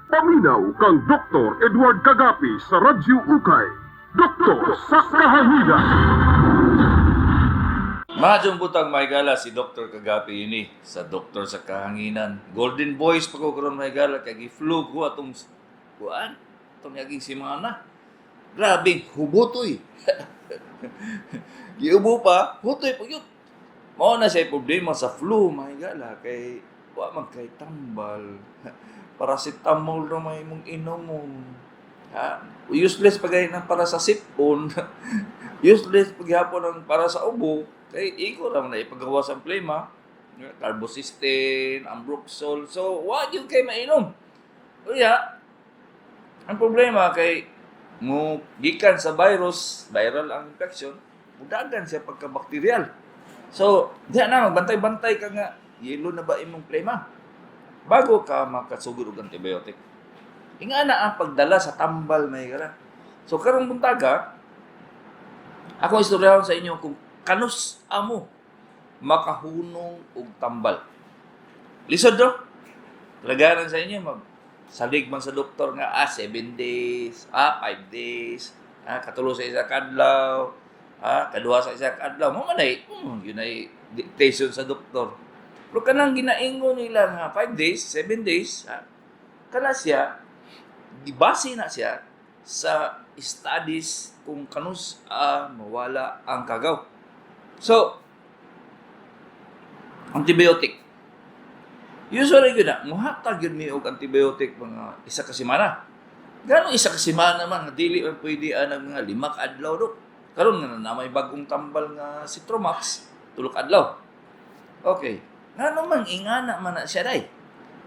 Paminaw kang Dr. Edward Kagapi sa Radyo Ukay. Doktor sa Kahanginan. Maayong buntag, mga higala, si Dr. Kagapi ini sa Doktor sa Kahanginan. Golden Boys pa ko karon, mga higala, kay gi-flu ko atong kuan atong yaging semana. Grabe, hubutoy. Giubo pa, hutoy pa gyud. Mao na siya problema sa flu, mga higala, kay wa man kay tambal. Paracetamol ra may imong inomon. Ha? Useless pa gani nang para sa sipon. Useless paghapon ang para sa ubo. Kay iko ra man na ipagawas ang plema. Carbocisteine, Ambroxol. So, wa gyud kay mainom. Unya, ang problema kay mo gikan sa virus, viral ang infection, mudagan siya pagka-bacterial. So, diha na magbantay-bantay ka nga yelo na ba imong plema bago ka makasugod og antibiotic. Inga na ang pagdala sa tambal, mga higala. So karong buntaga, ako istoryahon sa inyo kung kanus amo makahunong og tambal. Lisod do. Talagaran sa inyo mag salig man sa doktor nga 7 days, 5 days, katulo sa isa ka adlaw, kaduha sa isa ka adlaw. Mo man ay, yun ay dictation sa doktor. Pero kanang ginaingon nila nga 5 days, 7 days, kana siya gibase na siya sa studies kung kanus mawala ang kagaw. So, antibiotic. Usually gyud na, muhatag gyud mi og antibiotic mga isa ka semana. Gano isa ka semana man nga dili man pwede anang mga 5 ka adlaw do. Karon nga na may bagong tambal nga Citromax, 3 ka adlaw. Okay. Ngano man ingana man na siya day?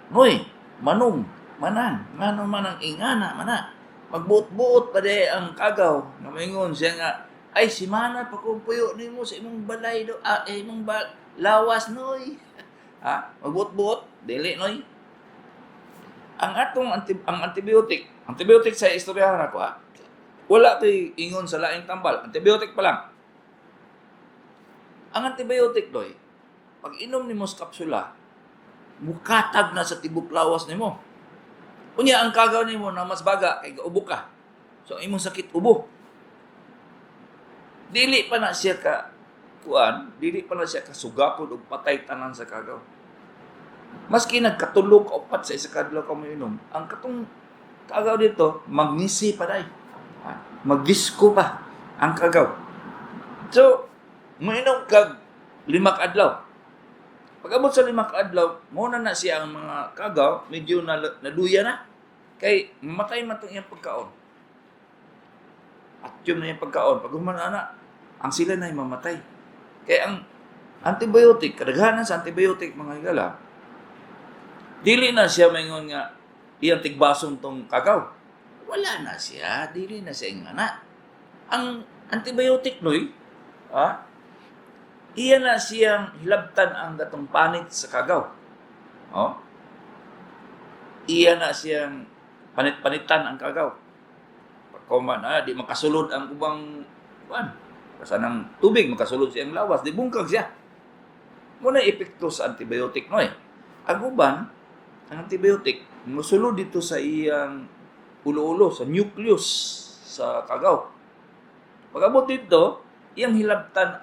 Noy, manong, manang, ngano man ang ingana man na? Magbuot-buot pa day ang kagaw. Nga maingon siya nga, ay simana pa kung puyo nimo sa imong balay do, imong lawas noy. Ha? Magbuot-buot, dili noy. Ang atong ang antibiotic, antibiotic sa istoryahan ako ha. Wala kay ingon sa laing tambal, antibiotic pa lang. Ang antibiotic doy, pag inom nimo sa kapsula, mukatag na sa tibok lawas nimo. Unya ang kagaw nimo na mas baga kay gaubo ka. So ang imong sakit ubo. Dili pa na siya ka kuan, dili pa na siya kasugakod og patay tanan sa kagaw. Maski nagkatulog ka upat sa isa ka adlaw ka moinom, ang katong kagaw dito magnisi pa day. Ha? Magdisko pa ang kagaw. So, moinom kag 5 ka adlaw. Pag-abot sa 5 ka adlaw, mo na na siya ang mga kagaw, medyo naluya na. Kay mamatay man tong iyang pagkaon. Atyom na iyang pagkaon. Pag human ana, ang sila na mamatay. Kay ang antibiotic, kadaghanan sa antibiotic, mga higala, dili na siya maingon nga iyang tigbason tong kagaw. Wala na siya, dili na siya ingana. Ang antibiotic noy, iya na siyang hilabtan ang gatong panit sa kagaw. Oh? Iya na siyang panit-panitan ang kagaw. Pagkuman, di makasulod ang ubang kuan. Basta ng tubig, makasulod siyang lawas, di bungkag siya. Muna epekto sa antibiotic noy. Ang uban, ang antibiotic, musulod dito sa iyang ulo-ulo, sa nucleus sa kagaw. Pag-abot dito, iyang hilabtan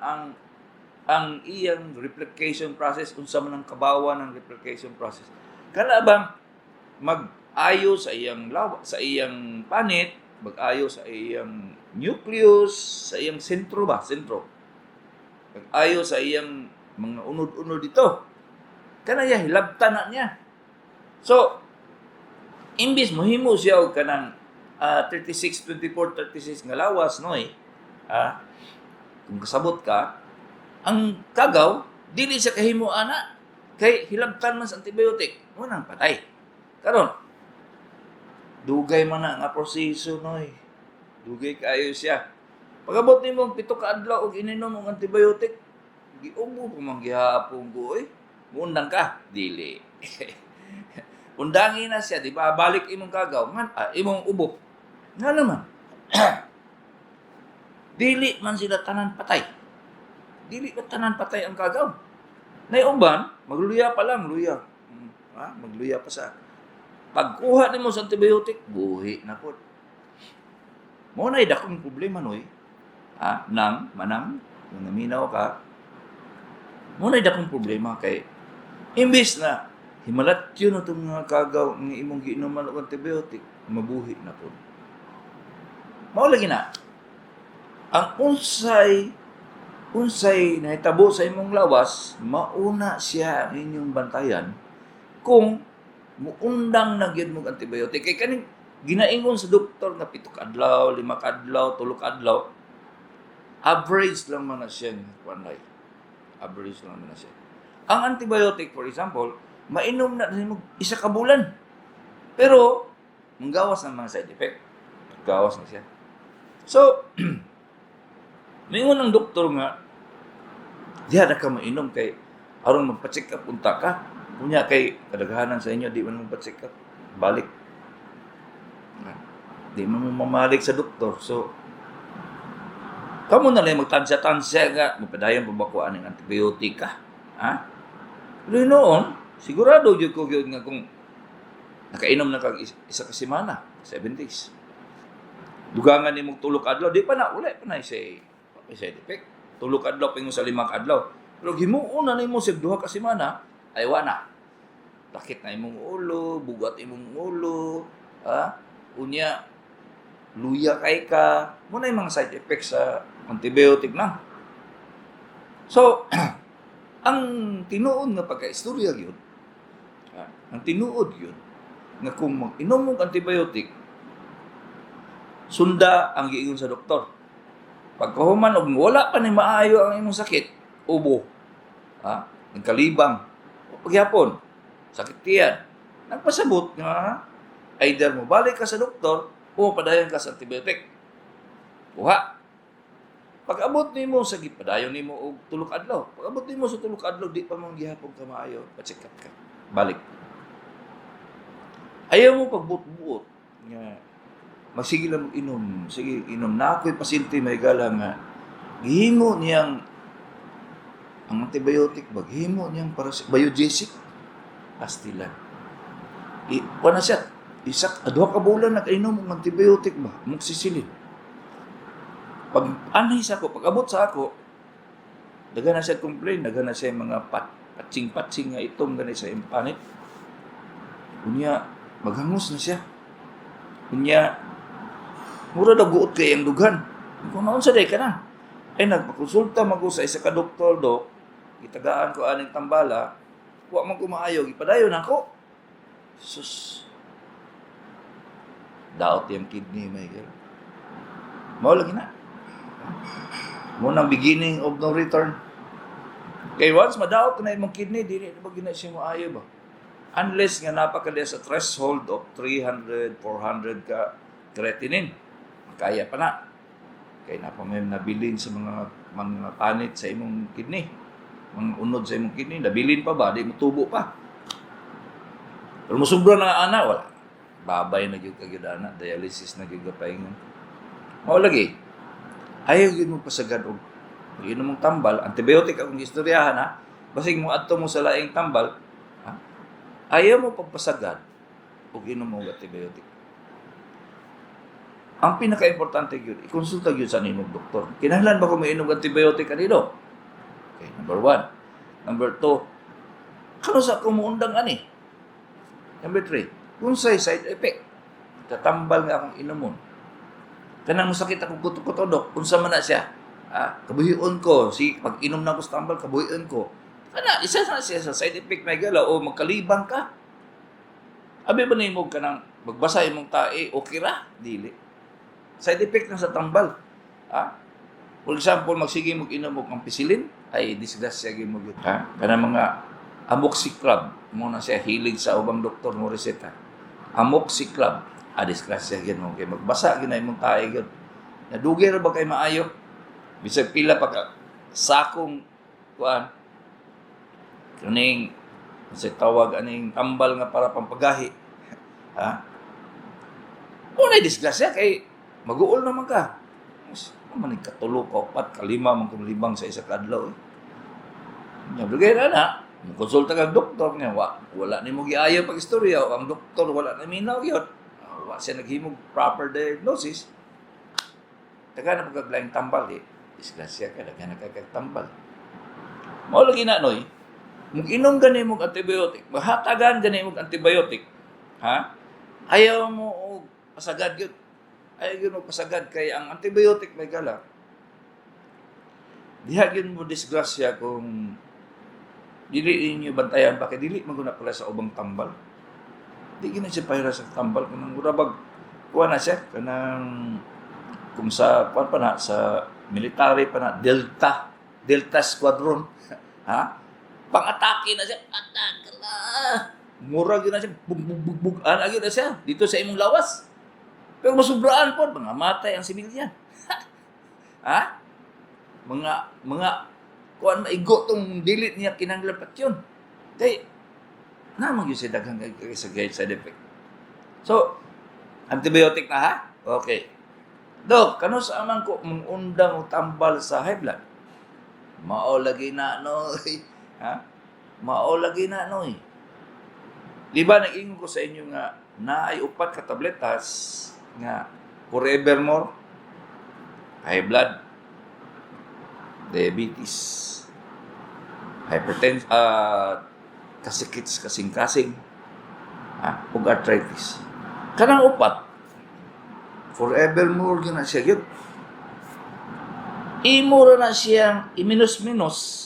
ang iyang replication process, unsa man ang kabawa ng replication process. Kana bang mag-ayo sa iyang lawa, sa iyang panit, mag-ayo sa iyang nucleus, sa iyang sentro ba, sentro. Mag-ayo sa iyang mga unod-unod dito. Kana iya hilabtan na niya. So, imbis mohimo siya og kanang 36 24 36 nga lawas noy, kung kasabot ka, ang kagaw dili siya kahimo ana kay hilabtan man sa antibiotic, mo nang patay. Karon dugay man na nga proseso noy. Dugay kaayo siya. Pag-abot nimo 7 ka adlaw og ininom og antibiotic, giubo pa man gihapon ko oy. Muundang ka, dili. Undangi na siya, di ba? Balik imong kagaw, man, imong ubo. Nga naman. Dili man sila tanan patay. Dili ba tanan patay ang kagaw? Nay uban, magluya pa lang, luya. Ha? Magluya pa sa. Pagkuha nimo sa antibiotic, buhi na pod. Mao na dakong problema, noy. Ah, nang manang kung naminaw ka, mao na dakong problema kay imbis na himalatyon na itong mga kagaw nga imong giinuman og antibiotic, mabuhi na pod. Mao lagi na. Ang unsay unsay nahitabo sa imong lawas, mauna siya ang inyong bantayan kung muundang na gyud mong antibiotic. Kay kaning ginaingon sa doktor nga 7 ka adlaw, 5 ka adlaw, 3 ka adlaw, average lang man na siya nga kuan. Average lang man na siya. Ang antibiotic, for example, mainom na nimo 1 ka bulan. Pero manggawas ng mga side effect. Gawas na siya. So, mingon ang doktor nga, diha na ka mainom kay aron magpa-check up unta ka. Unya kay kadaghanan sa inyo di man magpa-check up. Balik. Di man mo mamalik sa doktor. So, kamo na lang magtansya-tansya nga, magpadayon pa ba ko aning antibiotic ka? Ha? Pero noon, sigurado gyud ko gyud nga kung nakainom na kag 1 ka semana, 7 days. Dugangan nimo 3 ka adlaw, di pa na, wala pa na side effect. 3 ka adlaw pingon sa 5 ka adlaw. Pero himuon na nimo sa 2 ka semana, ay wa na. Lakit na imong ulo, bugat imong ulo, ha? Unya, luya kay ka, mao na yung mga side effects sa antibiotic na. So, ang tinuod nga pagkaistorya gyud, ha, ang tinuod gyud nga kung mag-inom mong antibiotic, sunda ang giingon sa doktor. Pagkahuman og wala pa ni maayo ang imong sakit, ubo, ha, nagkalibang, o pagyapon, sakit tiyan, nagpasabot nga either mo balik ka sa doktor o padayon ka sa antibiotic. Kuha. Pag abot nimo sa gipadayon nimo og 3 ka adlaw. Pag abot nimo sa 3 ka adlaw, di pa man gihapon ka maayo, pa-check up ka. Balik. Ayaw mo pagbuot-buot nga magsige lang inom, sige inom na ako'y pasyente, may gala nga gihimo niyang ang antibiotic ba, gihimo niyang para sa Biogesic, pastilan. I, kuha na siya, 1 ka 2 ka bulan nag-inom og antibiotic ba, amoxicillin. Pag anhi sa ako, pag abot sa ako, daghan na siya complain, daghan na siya mga patsing-patsing nga itom gani sa iyang panit. Unya, maghangos na siya. Unya, mura daw guot kay ang dughan. Kung naon sa day ka na. Ay, nagpakonsulta man ko sa isa ka doktor do, gitagaan ko aning tambala, wa man ko maayo, gipadayon ako. Sus. Daot yung kidney, Michael. Mao lagi na. Mao nang beginning of no return. Kay once madaot na imong kidney, dili na ba gina siya maayo ba? Unless nga napaka sa threshold of 300, 400 ka creatinine. Kaya pa na. Kay na pa may nabilin sa mga panit sa imong kidney. Mga unod sa imong kidney, nabilin pa ba? Di mo tubo pa. Pero musubra na ana, wala. Babay na gyud ka gyud ana, dialysis na gyud ka paingon. Mao lagi. Ayaw gyud mo pasagad og inom mong tambal, antibiotic akong istoryahan ha. Basig mo adto mo sa laing tambal, ha? Ayaw mo pagpasagad og inom mo og antibiotic. Ang pinaka-importante gyud, ikonsulta gyud sa nimong doktor. Kinahanglan ba ko mainom og antibiotic kanino? Okay, number one. Number two, kano sa ako muundang ani? Number three, unsay side effect? Tatambal nga akong inomon. Kanang masakit akong kuto-kuto, dok, unsa man na siya? Ah, kabuhion ko, si pag inom na ako sa tambal, kabuhion ko. Kana isa na siya sa side effect, may gala o magkalibang ka. Abi ba nimo kanang magbasa imong tae, okay ra? Dili. Side effect na sa tambal. Ah? For example, magsige mo inom og ampicillin, ay disgrasya gyud mo gyud. Ha? Kanang mga amoxiclav, mo na siya hilig sa ubang doktor mo reseta. Amoxiclav, ah, disgrasya gyud mo kay magbasa gyud na imong tae gyud. Nadugay ra ba kay maayo? Bisag pila pa ka sakong kuan kaning sa tawag aning tambal nga para pampagahi. Ha? Muna disgrasya kay maguol naman ka. Mas man katulo ka, upat, kalima man kung libang sa 1 ka adlaw eh. Nya bigay na na, Konsulta kag doktor nga wala nimo giayo pag istorya o ang doktor wala na minaw gyud. Ah, wa siya naghimog proper diagnosis. Taga na pag laing tambal eh. Disgrasya ka, daghan na kag tambal. Mao lagi na noy. Mag-inom gani mo antibiotic, mahatagan gani mo antibiotic. Ha? Ayaw mo og pasagad gyud. Ayaw gyud mo pasagad kay ang antibiotic may gala. Diha gyud mo disgrasya kung dili ninyo bantayan pa kay dili man guna pala sa ubang tambal. Di gyud na siya pahira sa tambal kanang murabag kuha na siya kanang kung sa kuan pa na sa military pa na Delta Delta Squadron, ha, pang-atake na siya, atake na, mura gyud na siya, bug bug bug bug ana gyud na siya dito sa imong lawas, pero masubraan po mga matay ang sibilyan, ha, mga kuan, maigo tong dili niya kinahanglan patyon kay naman gyud siya daghan kay sa side effect. So antibiotic na, ha, okay. Dok, kano sa man ko mangundang og tambal sa high blood? Mao lagi na noy. Ha? Mao lagi na noy. Di ba nag-ingon ko sa inyo nga naay upat ka tabletas nga forevermore? High blood, diabetes, hypertension, kasikit sa kasing-kasing, ug arthritis. Kanang upat, forevermore gyud na siya gyud. Imo ra na siyang iminos-minos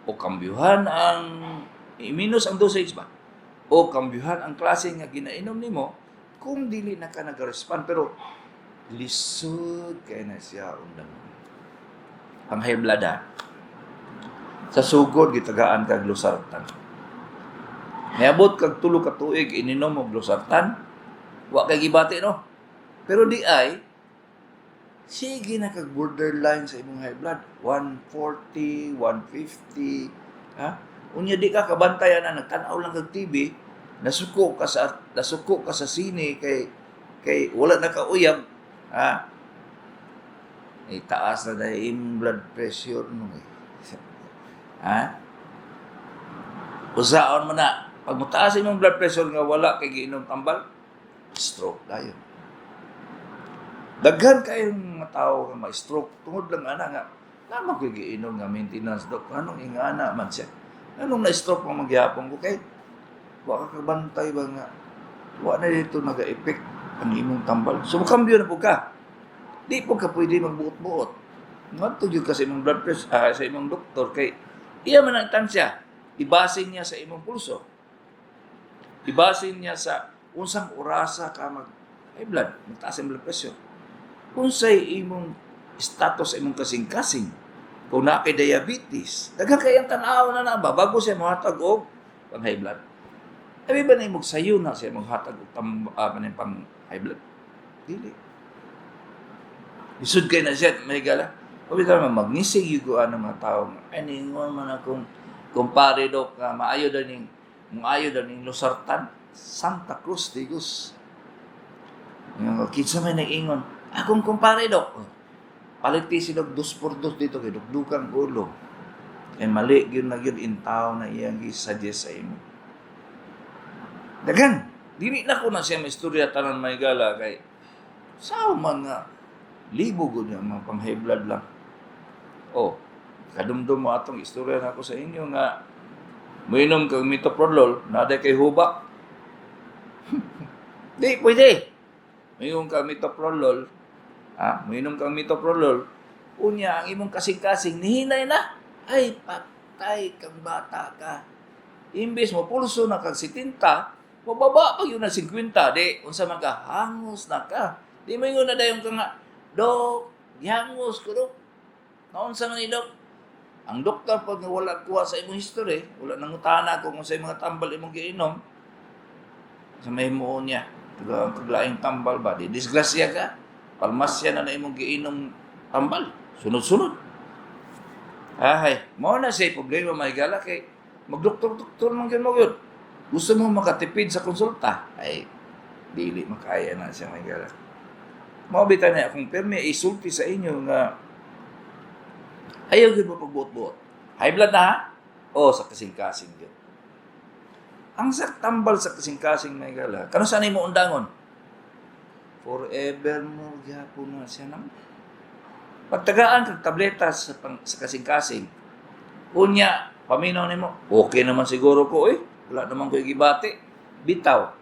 o kambyuhan ang iminos ang dosage ba o kambyuhan ang klase nga ginainom nimo kung dili na ka nag-respond, pero lisod kay na siya undang. Ang high blood, ha, sa sugod gitagaan kag losartan, niabot kag 3 ka tuig ininom og losartan, wa kay gibati, no? Pero di ay sige na kag borderline sa imong high blood, 140, 150, ha. Unya di ka kabantay na, nagtan-aw lang kag TV, nasuko ka sa sine kay wala na ka uyab, ha. Eh, taas na dahil imong blood pressure no eh. Ha, usaon mo na pag mutaas imong blood pressure nga wala kay giinom tambal, stroke dayon. Daghan kayong mga tao nga ma-stroke tungod lang ana nga lamang ko'y giinom nga maintenance, dok. Anong ingana man siya? Anong na-stroke pa magyapon ko kay wa ka kabantay ba nga wa na dito naga-effect ang imong tambal. So kambyo na po ka. Di po ka pwede magbuot-buot. Ngadto gyud ka sa imong blood pressure, sa imong doktor kay iya man ang tansya. Ibasin niya sa imong pulso. Ibasin niya sa unsang orasa ka mag high blood, magtaas ang blood pressure. Unsay imong status sa imong kasing-kasing. Kung naa kay diabetes, daghan kay ang tan-aw na na ba bago siya mohatag og pang high blood. Abi ba na imong sayo na siya maghatag og pang high blood? Dili. Lisod kay na siya, may gala. O bitaw man magnisig yung kuan ng mga tao. Ay, ningon man akong kumpare, dok, nga maayo daw ning losartan. Santa Cruz de Gus. Yung kinsa may nag-ingon, akong kumpare, dok. Paliti sila dos por dos dito kay dukdukang ulo. Eh mali gyud na gyud in tao na iyang gi-suggest sa imo. Dagan, dili na ko na siya may istorya tanan, may gala, kay sao man nga libo gud nga mga pang high blood lang. Oh, kadumdum mo atong istorya na ako sa inyo nga moinom kag metoprolol, naa kay hubak. Di pwede. Moinom kag metoprolol, ha? Moinom kag metoprolol, unya ang imong kasing-kasing nihinay na. Ay, patay kang bata ka. Imbes mo pulso na kag 70, mababa pa yun na 50. Di, unsa man ka, hangos na ka. Di mo ingon na dayon ka nga, "Dok, gihangos ko, dok. Naunsa man ni, dok?" Ang doktor pag nga wala kuha sa imong history, wala nangutana kung unsay mga tambal imong giinom, sa may himuon niya, taga kaglaing tambal ba, di disgrasya ka. Palmasya na na imong giinom tambal. Sunod-sunod. Ay, mao na siya problema, may gala, kay magdoktor-doktor man gyud mo gyud. Gusto mo makatipid sa konsulta, ay dili makaya na siya, may gala. Mao bitaw na akong pirmi isulti sa inyo nga ayaw gyud mo pagbuot-buot. High blood na, ha? O sa kasing-kasing yun. Ang sa tambal sa kasing-kasing, mga higala, kanus-a nimo undangon? Forever mo gyapon na siya nang. Pagtagaan kag tableta sa kasing-kasing, unya, paminaw nimo, okay naman siguro ko eh. Wala naman ko gibati. Bitaw.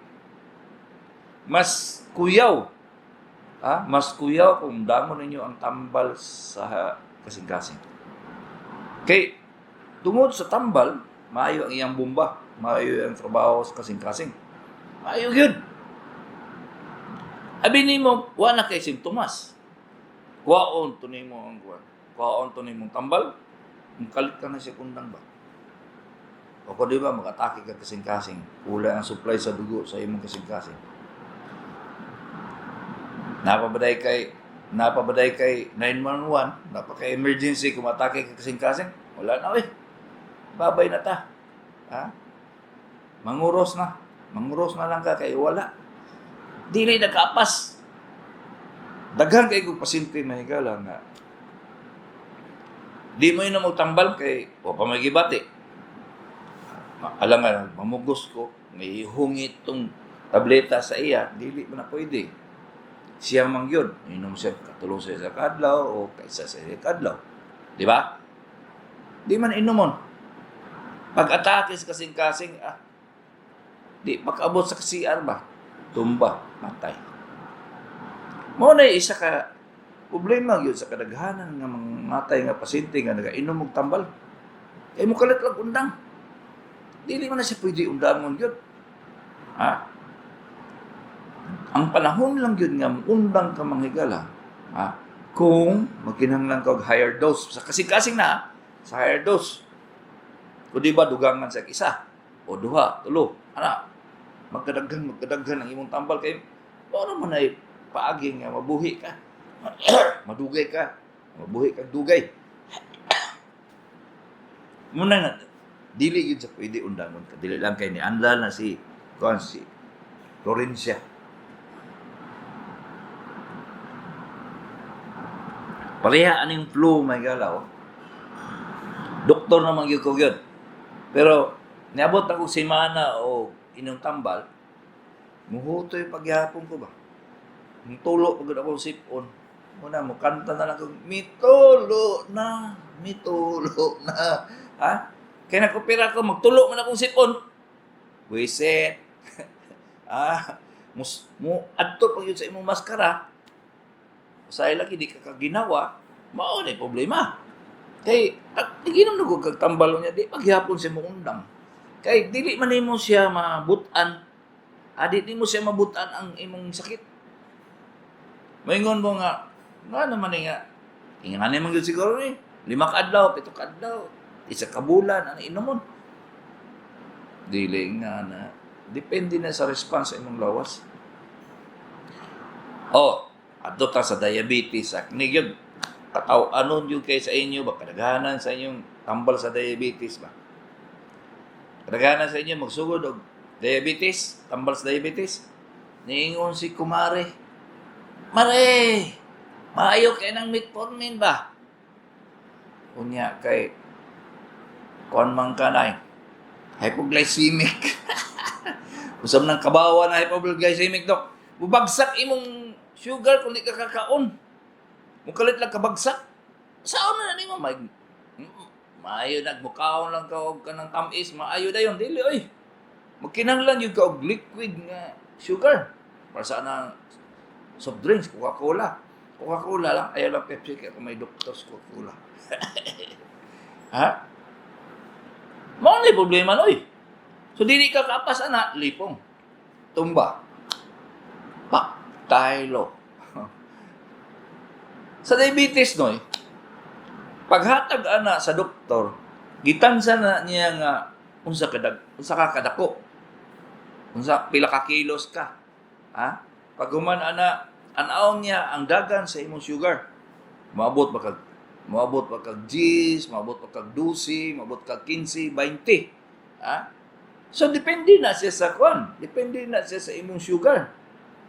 Mas kuyaw. Ha? Mas kuyaw kung dangon ninyo ang tambal sa kasing-kasing. Kay, tungod sa tambal, maayo ang iyang bomba. Maayo ang trabaho sa kasing-kasing. Maayo yun. Abi nimo, wa na kay simptomas. Kuhaon to nimo ang kuwan. Kuhaon to nimo tambal. Kalit ka na siya kundang ba. O kung di ba, mag-atake ka kasing-kasing. Wala ang supply sa dugo sa imong kasing-kasing. Napabaday kay 911, napaka emergency kung atake ka kasing-kasing, wala na eh. Babay na ta. Ha? Manguros na. Manguros na lang ka kay wala. Dili nagkaapas. Daghan kay kong pasyente, mahigala, nga di mo yun tambal kay wa pa may gibati. Alam nga, mamugos ko, may hungit tong tableta sa iya, dili mo na pwede. Siya man yun, inom siya katulo siya sa kadlaw o kaysa sa kadlaw. Di ba? Di man inumon. Pag-atake sa kasing-kasing, di pag-abot sa CR ba? Tumba, matay. Mao na isa ka problema yun sa kadaghanan nga mga matay nga pasyente nga nagainom og tambal. Kay mo kalit lang undang. Dili man na siya pwede undangon yun. Ha? Ang panahon lang yun nga undang ka manghigala, ha? Kung magkinahanglan ka og higher dose. Sa kasing-kasing na, sa higher dose. Kung di ba, dugangan sa isa, o duha, tulo, ana, magkadaghan ang imong tambal kay mao man ay paagi nga mabuhi ka. Madugay ka. Mabuhi ka dugay. Muna nga, dili yun sa pwede undangon ka. Dili lang kay ni Anla na si kuan si Florencia. Pareha aning flu may galaw. Doktor naman gyud ko gyud. Pero niabot ako semana o inom tambal, muhutoy pagyapon ko ba. Mutulo pagod ako sipon. Muna mo kanta na lang ko, mitulo na, mitulo na. Ha? Kaya nagkopera ko, magtulo man akong sipon. Wiset. Mus, mo adto pag yun sa imong maskara. Usay lagi di ka kaginawa, mao na problema. Kay ginom na kag tambal niya, di paghapon siya moundang. Kay dili man nimo siya mabutan. Adi nimo siya mabutan ang imong sakit. Maingon mo nga, nga naman ni nga, ingani man gyud siguro ni, 5 ka adlaw, 7 ka adlaw, 1 ka bulan, ano inomon. Dili nga na, depende na sa response sa imong lawas. Oh, adto ta sa diabetes, akni gyud, kataw-anon gyud kay sa inyo ba, kadaghanan sa inyong tambal sa diabetes ba. Kadaghanan sa inyo magsugod og diabetes, tambal sa diabetes. Niingon si kumare, Mare, maayo kay nang metformin ba? Unya kay kuan man ka na hypoglycemic. Usam nang kabawa na hypoglycemic, dok. Bubagsak imong sugar kung di ka kakaon. Mukalit lang kabagsak. Saan na nimo may maayo nagmukaon lang ka og kanang tamis, maayo dayon dili oy. Magkinahanglan gyud ka og liquid nga sugar. Para sa anang soft drinks, Coca-Cola. Coca-Cola lang, ayaw lang Pepsi kaya kung may doktor sa Coca-Cola. Ha? Mao na problema noy. So dili ka kapas ana, lipong. Tumba. Pak, taylo. Sa diabetes noy, paghatag ana sa doktor, gitansa na niya nga unsa ka kadako. Unsa pila ka kilos ka. Ha? Pag human ana, anaw niya ang dagan sa imong sugar. Moabot ba kag 10, moabot ba kag 12, moabot kag 15, 20. Ha? So depende na siya sa kwan, depende na siya sa imong sugar.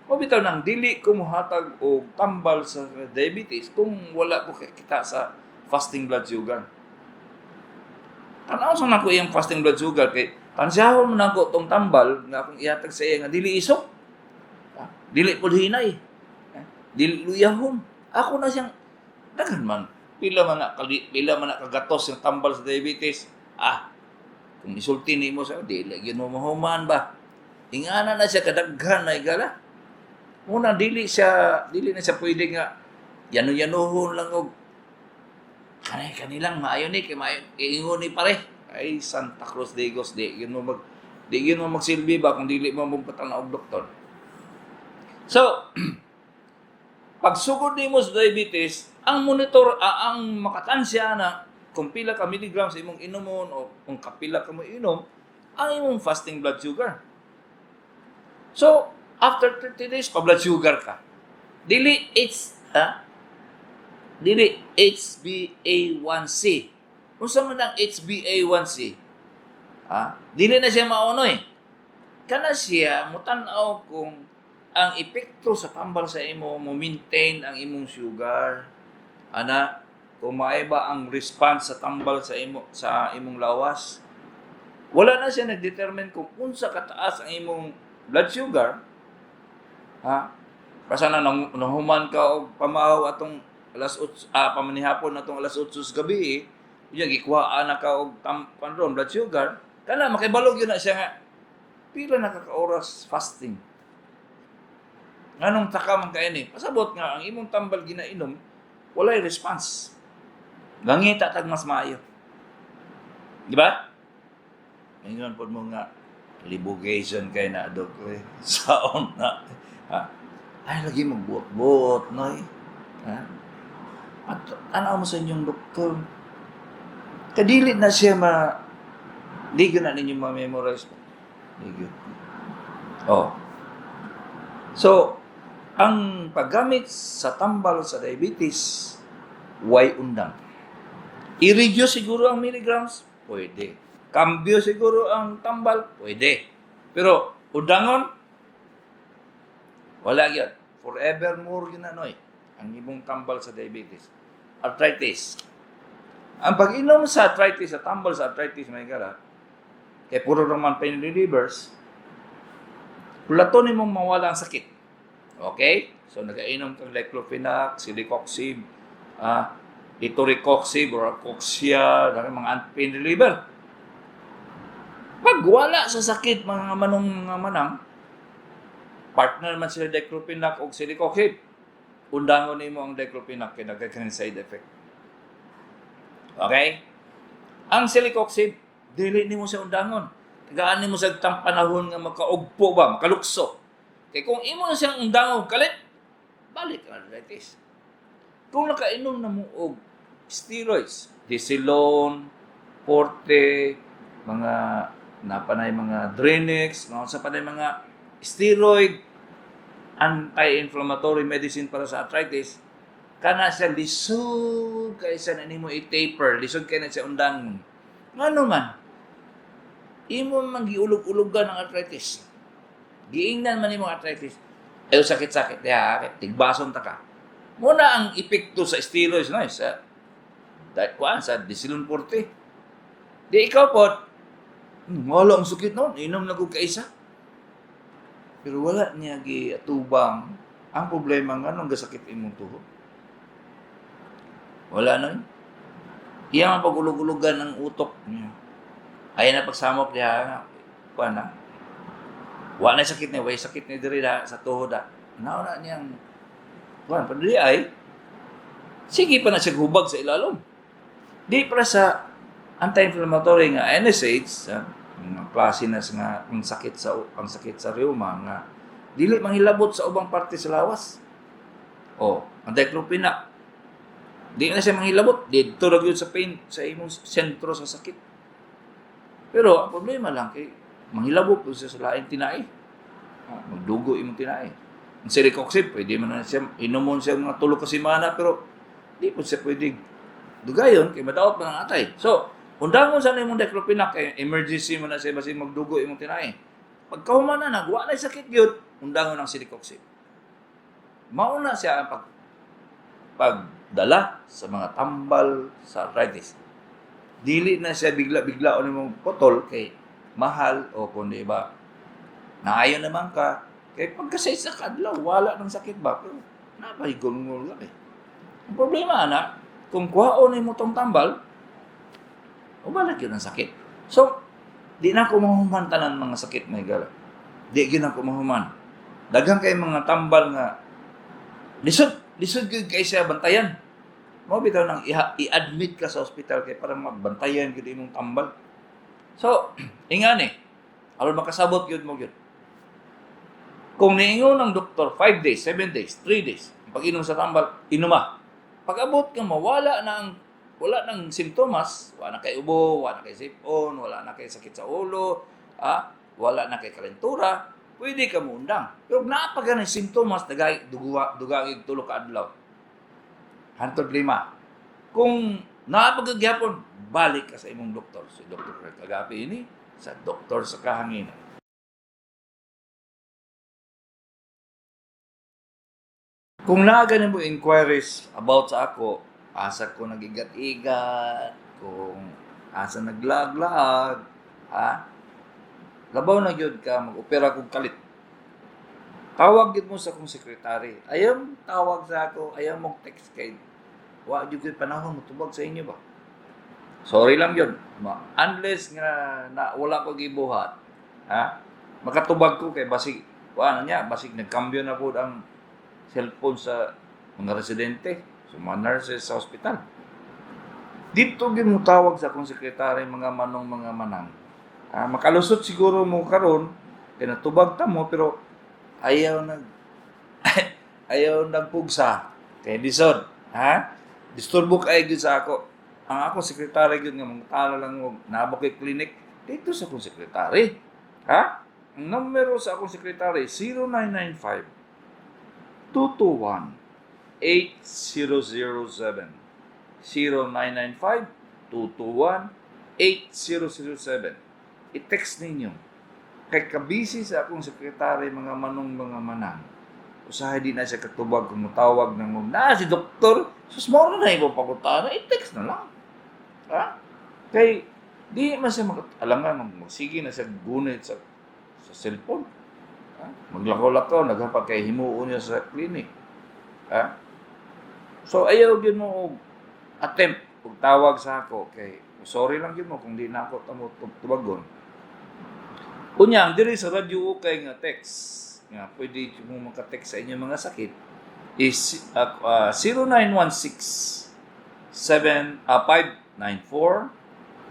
O bitaw nang dili ko mohatag og tambal sa diabetes kung wala ko kita sa fasting blood sugar. Tanaw sa nako iyang fasting blood sugar kay tansiyahon man nako tong tambal nga akong ihatag sa iya nga dili isok. Ah, dili pud hinay. Ah, dili luyahon. Ako na siyang daghan man, pila man na kagatos yung tambal sa diabetes. Ah, kung isulti nimo sa dili gyud mo mahuman ba. Ingana na siya kadaghan na igala. Muna dili na siya pwede nga yano-yanuhon lang og kanay kanilang maayo ni kay maayo iingon ni pare. Ay, Santa Cruz de Digos, di gyud mo magsilbi ba kung dili mo magpatanaw og doktor. So, pagsugod nimo sa diabetes, ang monitor, ang makatansya na kung pila ka milligrams imong inumon o kung kapila ka mo inom, ang imong fasting blood sugar. So, after 30 days, pa blood sugar ka. Dili HbA1c. Unsa man ang HbA1c? Ah, dili na siya maonoy. Kana siya mutan-aw kung ang epekto sa tambal sa imo mo maintain ang imong sugar. Ana, kung maay ba ang response sa tambal sa imo sa imong lawas. Wala na siya nagdetermine kung unsa kataas ang imong blood sugar. Ha? Basta na nahuman ka og pamahaw atong alas 8, pamanihapon atong alas 8 sa gabi, unya gikuhaan na ka og panron blood sugar, kana makibalog yun na siya nga pila na ka ka oras fasting. Nganong taka man kay ni? Pasabot nga ang imong tambal ginainom walay response. Gangita tag mas maayo. Di ba? Ingon pod mo nga libugation kay na dok eh. Saon na. Ha? Ay, lagi magbuot-buot noy. Ha? At tanaw mo sa inyong doktor. Kadili na siya ma di gyud na ninyo ma-memorize. Di gyud. Oh. So, ang paggamit sa tambal sa diabetes, way undang. I-reduce siguro ang milligrams? Pwede. Kambyo siguro ang tambal? Pwede. Pero, undangon? Wala gyud. Forevermore gyud na noy ang imong tambal sa diabetes. Arthritis. Ang pag-inom sa arthritis, sa tambal sa arthritis, may gara, kay puro naman pain relievers, plato nimong mawala ang sakit. Okay? So, nagainom kang diclofenac, celecoxib, etoricoxib, or coxia, mga pain reliever. Pag wala sa sakit, mga manong mga manang, partner man sila diclofenac o celecoxib, undangon nimo ang diclofenac kay nagkakaroon side effect. Okay? Ang celecoxib, dili nimo siya undangon. Tagaan nimo sa tang panahon nga makaugpo ba, makalukso. Kay kung imo na siyang undangon kalit, balik ang arthritis. Kung nakainom na mo og steroids, Desilon, Forte, mga napanay mga Drenix, mga sa panay mga steroid, anti-inflammatory medicine para sa arthritis, kana siya lisod kaysa na nimo i-taper, lisod kay na siya undangon. Ngano man? Imo man giulog-ulogan ang arthritis. Giingnan man nimo ang arthritis. Ayo sakit-sakit diha, tigbason ta ka. Muna ang epekto sa steroids no sa dahil kuan sa Desilon Forte. Di ikaw pod, wala ang sakit noon, inom na ko kaisa. Pero wala niya giatubang ang problema nga nung gasakit imong tuhod. Wala na yun. Iya ang pag-ulog-ulogan ng utok niya. Ay na pagsamok niya, kuan na. Wa na sakit niya, way sakit ni diri na sa tuhod ah. Nauna niyang kuan pa diri ay sige pa na siya hubag sa ilalom. Di para sa anti-inflammatory nga NSAIDs, mga klase na sa nga ang sakit sa rheuma nga dili manghilabot sa ubang parte sa lawas. O, ang diclofenac di na siya manghilabot didto ra gyud sa pain sa imong sentro sa sakit. Pero ang problema lang kay manghilabot pud siya sa laing tinai. Magdugo imong tinai. Ang celecoxib, pwede man na siya inumon siya mga 3 ka semana pero di po siya pwede dugayon kay madaot man ang atay. So, undangon sa imong diclofenac kay emergency man na siya basi magdugo imong tinai. Pagkahuman na nagwa na sakit gyud, undangon ang celecoxib. Mauna siya ang pagdala sa mga tambal sa arthritis. Dili na siya bigla-bigla o nimong putol kay mahal o kundi ba naayo naman ka kay pagka sa isa ka adlaw wala nang sakit ba, pero napahigol-ngol lang eh. Ang problema ana, kung kuhaon nimo tong tambal, ubalik yun ang sakit. So, di na ako mahuman tanan mga sakit, may gala. Di gyud ako mahuman. Daghang kay mga tambal nga lisod, lisod gyud kay siya bantayan. Mao bitaw nang i-admit ka sa ospital kay para magbantayan gyud imong tambal. So, ingani, aron makasabot gyud mo gyud. Kung niingon ang doktor 5 days, 7 days, 3 days, pag-inom sa tambal, inuma. Pag-abot ka mawala na ang wala nang simptomas, wala na kay ubo, wala na kay sipon, wala na kay sakit sa ulo, wala na kay kalentura, pwede ka muundang. Pero kung naa pa gani simptomas, dagay, duguwa, dugagig tulo ka adlaw. Hantod lima. Kung naa pa gyapon, balik ka sa imong doktor. Si Dr. Fred Kagapi ini, sa doktor sa kahanginan. Kung naa gani mo inquiries about sa ako, asa ko nagigat-igat, kung asa naglaag-laag, ha? Labaw na gyud ka mag-opera kog kalit. Tawag gyud mo sa akong sekretary. Ayaw tawag sa ako, ayaw mong text kay wa gyud ko'y panahon motubag sa inyo ba. Sorry lang yun. Unless nga na wala ko gibuhat, ha? Makatubag ko kay basig wa na niya, basig nagkambyo na pud ang cellphone sa mga residente, sa mga nurses sa ospital. Dito gyud mo tawag sa akong sekretary, mga manong mga manang. Makalusot siguro mo karon kay natubag ta mo, pero ayaw nag ayaw nagpugsa kay lisod, ha? Disturbo kay gyud sa ako. Ang ako sekretary gyud nga mangtala lang og naa ba kay clinic dito sa akong sekretary. Ha? Ang numero sa akong sekretary 0995 221 8007. 0995 221 8007. I-text ninyo. Kay kabisi sa akong sekretary, mga manong mga manang. Usahay di na siya katubag kung mutawag ng mga, na si doktor, sus mo na imo pagutana, i-text na lang. Ha? Kay di man siya alangan, magsige na siya gunit sa cellphone. Ha? Maglakaw-lakaw, naghapag kay himuon niya sa clinic. Ha? So ayaw gyud mo og attempt og tawag sa ako kay sorry lang gyud mo kung di na ako tamo tubagon. Unya, ang diri sa Radyo Ukay nga text nga pwede mo maka-text sa inyong mga sakit is 0916 7 594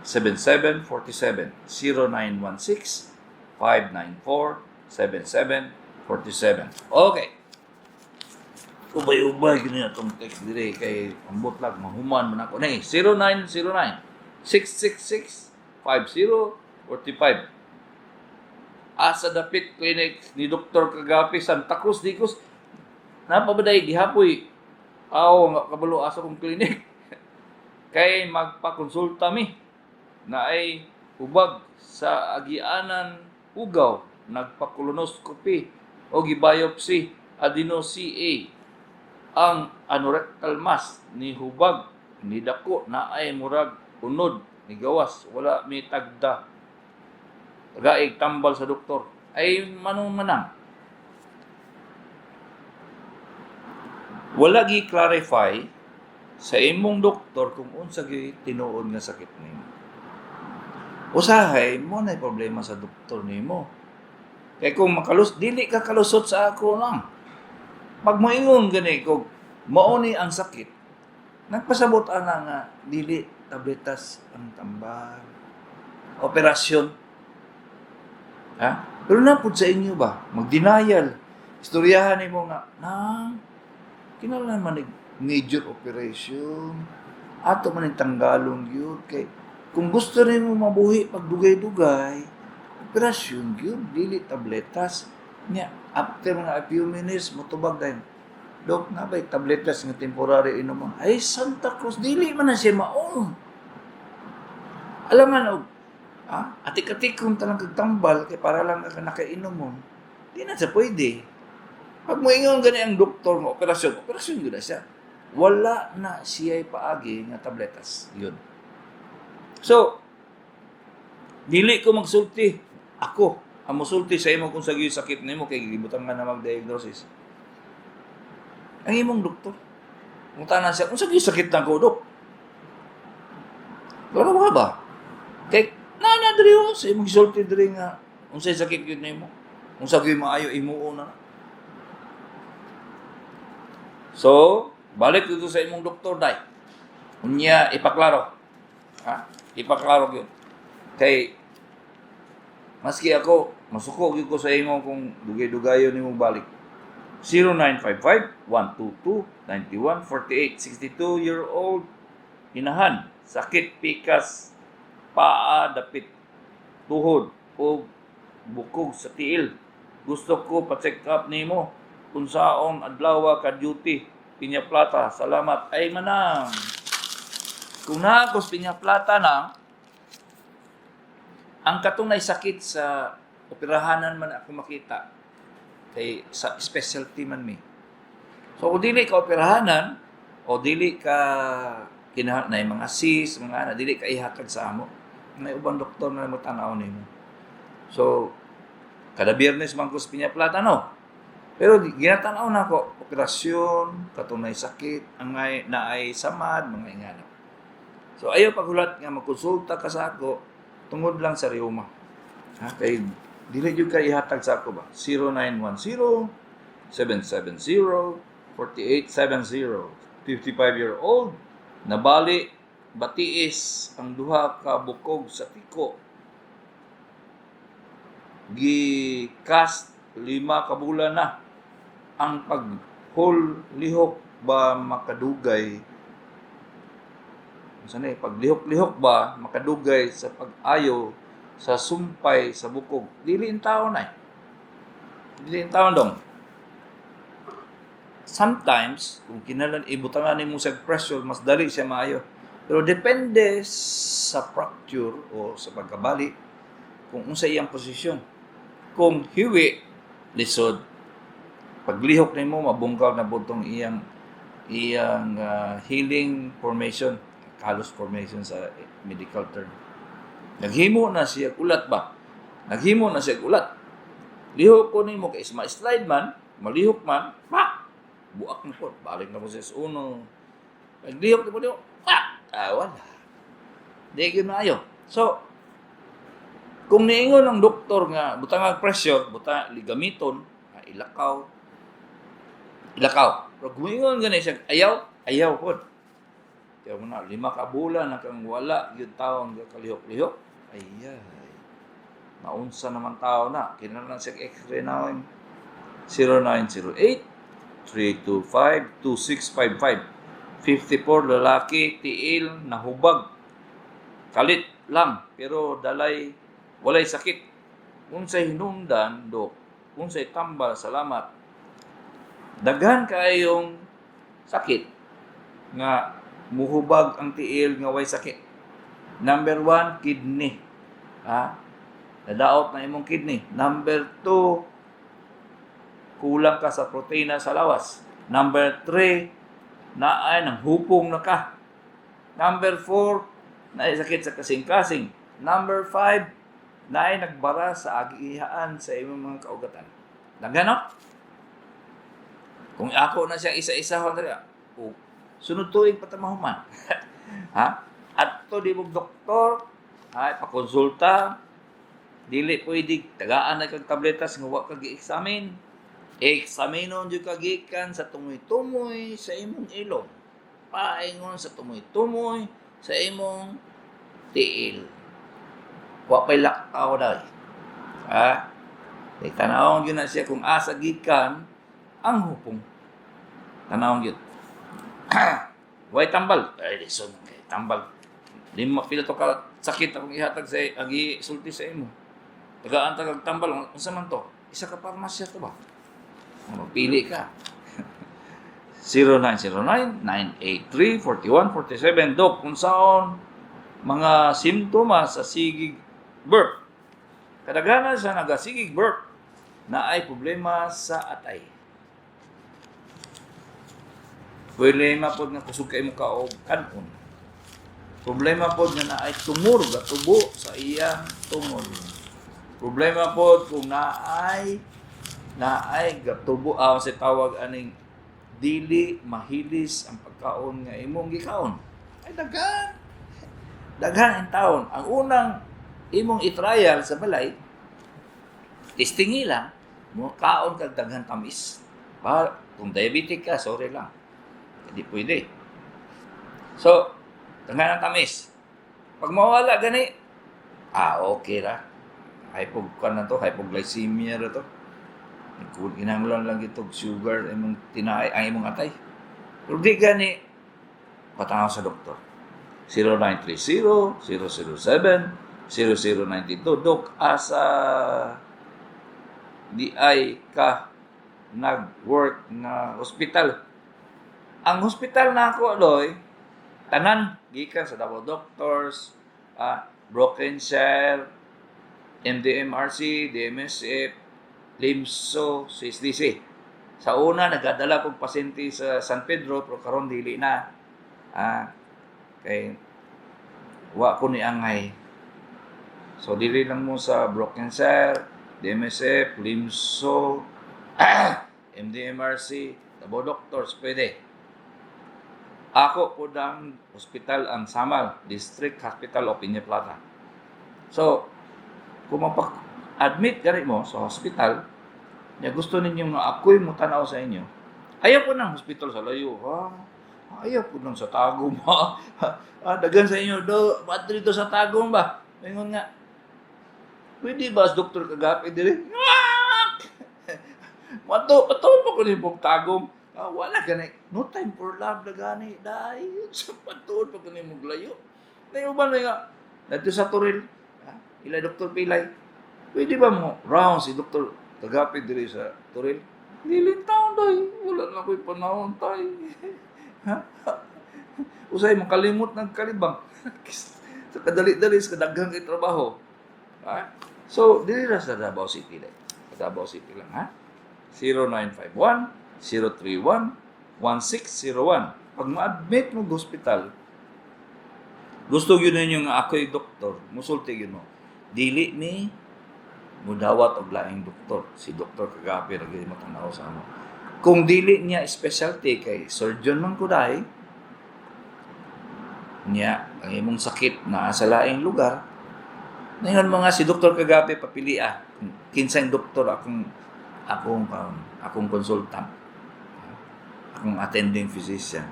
7747. 0916 594 7747. Okay. Ubay-ubay gini atong text diri kay ambot lang mahuman man ako ni 0909 666 5045. Asa dapit clinic ni Dr. Kagapi, Santa Cruz Digos? Napabaday gihapoy aw nga kabalo asa kong clinic kay magpakonsulta mi na ay hubag sa agianan ugaw, nagpa-colonoscopy o gibiopsy adeno CA ang anorectal mass ni hubag ni dako na ay murag unod ni gawas, wala mi tagda gaig tambal sa doktor. Ay manong manang, wala gi clarify sa imong doktor kung unsa gi tinuod nga sakit nimo. Usahay mo na problema sa doktor nimo. Kay kung makalus dili ka kalusot sa ako lang. Pag moingon gani kog mao ni ang sakit, nagpasabot ana nga dili tabletas ang tambal, operasyon. Ha? Pero napod sa inyo ba? Magdenial. Istoryahan nimo nga, nang, kinahanglan man nig major operation. Ato man ning tanggalon gyud kay kung gusto nimo mabuhi pag dugay-dugay, operasyon gyud, dili tabletas. Nya, after mga a few minutes, motubag dayon. Dok, na ba'y tabletas nga temporary inom? Ay, Santa Cruz, dili man na siya maong. Alam man, og, atik-atik kung talang kagtambal, kay para lang ka nakainom mo, di na siya pwede. Pag moingon gani ang doktor mo, operasyon, operasyon yun na siya. Wala na siya paagi nga tabletas. Yun. So, dili ko magsulti. Ako ang mosulti sa imo kung unsa gyud sakit nimo kay gibutang nga na mag-diagnosis. Ang imong doktor. Mutana siya, "Unsa gyud sakit nako, dok?" Klaro ba ba? Kay na na diri oh, sa imong gisulti diri nga unsay sakit gyud nimo. Unsa gyud maayo imuon na. So, balik dito sa imong doktor dai. Unya ipaklaro. Ha? Ipaklaro gyud. Kay maski ako, masuko gyud ko sa imo kung dugay-dugayon nimo balik. 0955-122-9148, 62-year-old inahan, sakit pikas paa dapit tuhod o bukog sa tiil. Gusto ko pa-check up nimo unsaon adlaw ka duty Piña Plata. Salamat. Ay manang. Kung naa ko sa Piña Plata na, ang katong nay sakit sa operahanan man ako makita kay sa specialty man mi. So kung dili ka operahanan o dili ka kinahanglan na mga sis, mga ana, dili ka ihatag sa amo. May ubang doktor na mo tan-aw nimo. So kada Biyernes man ko sa Piña Plata, no. Pero ginatanaw na ako, operasyon, katong nay sakit, ang ay, naay samad, mga ingana. So ayaw paghulat nga magkonsulta ka sa ako tungod lang sa rheuma. Ha? Kay dili jud ka ihatag sa ako ba? 0910 770 4870. 55-year-old, nabali batiis ang duha ka bukog sa tiko, gi-cast 5 ka bulan na. Ang paghol lihok ba makadugay, unsa ni paglihok-lihok ba makadugay sa pag-ayo sa sumpay sa bukog? Dili in taon ay, dili in taon dong. Sometimes kung kinahanglan ibutangan nimo sa pressure, mas dali siya maayo, pero depende sa fracture o sa pagkabali kung unsa iyang posisyon. Kung hiwi, lisod. Paglihok nimo, mabungkaw na butong iyang iyang healing formation, callus formation sa medical term. Naghimo na siya ulat ba, naghimo na siya ulat. Lihok ko nimo kay ma-slide man, malihok man, pak, buak na po, balik na po sa uno. Paglihok nimo lihok, pak, ah, wala, di gyud maayo. So kung niingon ang doktor nga butang pressure, buta ligamiton, ah, ilakaw ilakaw. Pero gumingon gani siya, ayaw, ayaw pod. Kaya mo na, 5 ka bulan na kang wala gyud taon ka kalihok-lihok. Ay, ay. Naunsa naman tao na. Kinahanglan siya x-ray na 0908 325 2655. 54, lalaki, tiil nahubag. Kalit lang pero dalay walay sakit. Unsay hinungdan, dok? Unsay tambal? Salamat. Daghan kaayong sakit nga muhubag ang tiil nga way sakit. Number 1, kidney. Ha? Nadaot na imong kidney. Number 2, kulang ka sa proteina sa lawas. Number 3, naay nang hupong na ka. Number 4, naay sakit sa kasing-kasing. Number 5, naay nagbara sa agihaan sa imong mga kaugatan. Daghan, no? Kung ako na siya isa-isa o sunod tuig pa ta mahuman. Ha? Adto di mo doktor, ha, pakonsulta, dili pwede tagaan na kag tabletas nga wa ka gi-examine. Examinon jud ka gikan sa tumoy-tumoy sa imong ilong. Paingon sa tumoy-tumoy sa imong tiil. Wa pa'y laktaw day. Ha? Kay tanawon gyud na siya kung asa gikan ang hupong. Tanawon gyud. Way tambal. Ay, lison kay tambal. 5 pila to ka sakit akong ihatag sa agi sulti sa imo. Tagaan ta kag tambal, unsa man to? Isa ka parmasya to ba? Magpili ka. 0909-983-4147. Dok, unsaon mga simptomas sa sigig burp? Kadaghanan sa nagasigig burp na ay problema sa atay. Problema pod nga kusog kay mo ka og kanon. Problema pod nga naay tumor gatubo sa iyang tungol. Problema pod kung naay gatubo, sa tawag aning dili mahilis ang pagkaon nga imong gikaon. Ay, daghan. Daghan ang taon. Ang unang imong i-trial sa balay, testingi lang, mo kaon kag daghan tamis. Pa, kung diabetic ka, sorry lang. Hindi pwede. So, daghan ang tamis. Pag mawala gani, okay ra. Hypog ka na to, hypoglycemia ra to. Kinahanglan lang itong sugar imong tinaay ang imong atay. Pero di gani, patanaw sa doktor. 0930 007 0092. Dok, asa di ay ka nag-work na hospital? Ang hospital na ako, Loy, tanan, gikan sa Davao Doctors, Brokenshire, MDMRC, DMSF, LIMSO, CSDC. Sa una, nagadala kong pasyente sa San Pedro, pero karon dili na. Kay wa ko ni angay. So, dili lang mo sa Brokenshire, DMSF, LIMSO, MDMRC, Davao Doctors, pwede. Ako po ang hospital ang Samal, District Hospital of Peña Plata. So, kung mapag-admit gani mo sa hospital, niya gusto ninyo nga ako'y mutanaw sa inyo, ayaw po ng hospital sa layo, ha? Ayaw po nang sa Tagum, ha? Daghan sa inyo, do, ba't dito sa Tagum ba? Ingon nga, pwede ba sa Doktor Kagapi dire? Mato, patuon pa ko ni Bog Tagum. Wala gani. No time for love na gani. Dahil sa patuon pa ko ni mong layo. Nayo ba na nga? Dito sa Toril, ha? Ila Dr. Pilay. Pwede ba mo round si Dr. Kagapi dire sa Toril? Dili taon day. Wala na ko'y panahon tay. Ha? Usay makalimot ng kalibang. Sa kadali-dali, sa kadaghang kay trabaho. Ha? So, dili ra sa Davao City lang. Sa Davao City lang, ha? 0951 031 1601. Pag ma-admit mo sa hospital, gusto yun ninyo nga ako'y doktor, musulti yun mo. Dili mi mudawat og laing doktor. Si Doktor Kagapi ra gyud matanaw sa amo. Kung dili niya specialty, kay surgeon man ko dai, niya ang imong sakit naa sa laing lugar, ngayon mga si Dr. Kagapi papilia kinsang doktor akong consultant, akong attending physician,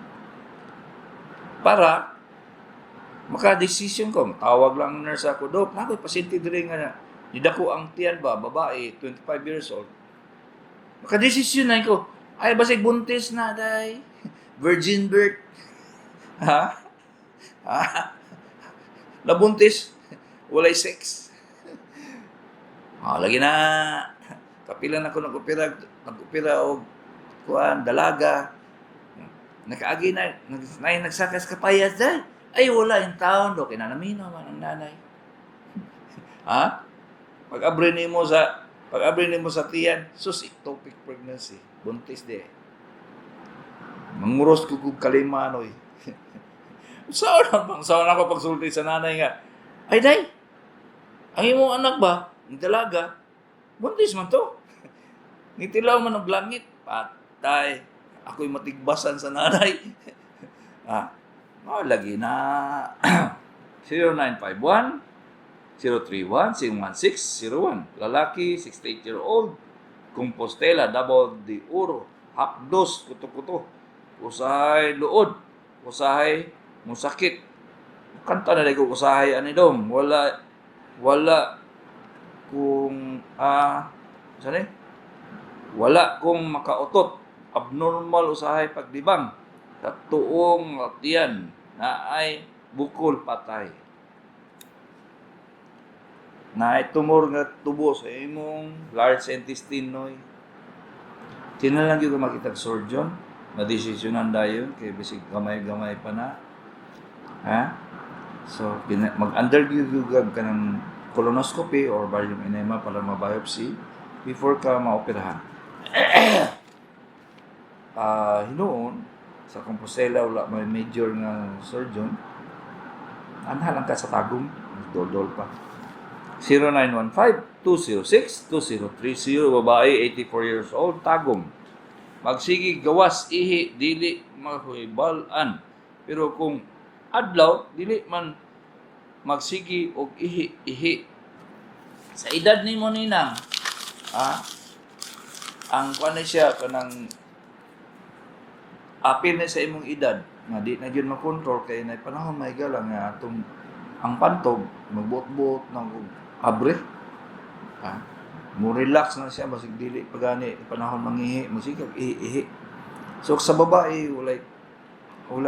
para maka-decision ko. Tawag lang ang nurse ako, "Dok, naa ko'y pasyente diri nga nidako ang tiyan ba, babae, 25 years old." Maka-decision na ko, ay basig buntis na day, virgin birth, ha ha, nabuntis walay sex. Lagi na kapila na ko nag-opera og kuan dalaga, nakaagi na nagsakas kapayas day, ay wala yung taon do kinanamino man ang nanay, ha. Pag-abre nimo sa tiyan, sus, ectopic pregnancy, buntis di. Manguros ko kog kalimanoy. Saan na bang saan ako pagsulti sa nanay nga, "Ay day, ang imong anak ba, ang dalaga, buntis man to. Nitilaw man og langit." Patay. Ako'y matigbasan sa nanay. Oh, lagi na 0951 031 1601. Lalaki, 68-year-old, Compostela, Davao de Oro, hapdos, kuto-kuto, usahay luod, usahay musakit. Kanta na ko usahay ani dong. Wala wala kung saan eh? Wala kong makautot. Abnormal usahay paglibang. Sa tuong tiyan na ay bukol, patay. Na ay tumor nga tubo sa imong large intestine noy. Tinalang gyud ko makita surgeon, madesisyonan dayon kay bisig gamay-gamay pa na. Ha? So, mag-undergo gyud ka ng colonoscopy or barium enema para ma-biopsy before ka maoperahan. Hinuon sa Compostela wala may major nga surgeon. Anha lang ka sa Tagum, dol-dol pa. 0915-206-2030, babae, 84 years old, Tagum. Magsige gawas ihi, dili mahibalan. Pero kung adlaw, dili man magsigi og ihi ihi. Sa edad nimo, ninang, ang kuan na siya, kanang apil na sa imong edad nga di na gyud makontrol kay na panahon, may gala nga atong ang pantog magbuot-buot ng abre, mo relax na siya, basig dili pa gani panahon mangihi, masigag ihi-ihi. So sa babae, wala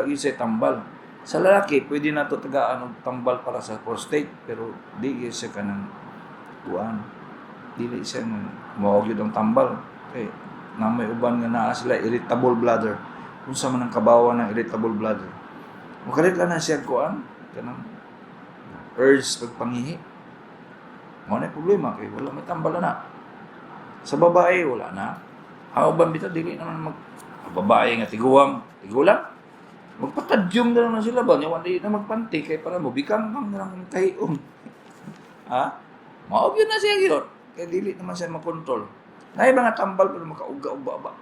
gyud siya tambal. Sa lalaki, pwede na to tagaan og tambal para sa prostate, pero di gyud siya kanang kuan, dili siya mao gyud ang tambal kay na may uban nga naa sila irritable bladder. Unsa man ang kabawa ng irritable bladder, makalit lang na siya kuan, kanang urge pagpangihi. Mao na problema kay wala may tambal na. Sa babae, wala na. Ang uban bitaw dili naman mag ang babae nga tiguang, tigulang, magpatadyong na lang na sila ba nya, wala na magpanty kay para mo bikang kang na lang kahiom. Ha? Mao gyud na siya gyud. Kay dili naman siya makontrol. Naay mga tambal pero makauga-uga ba.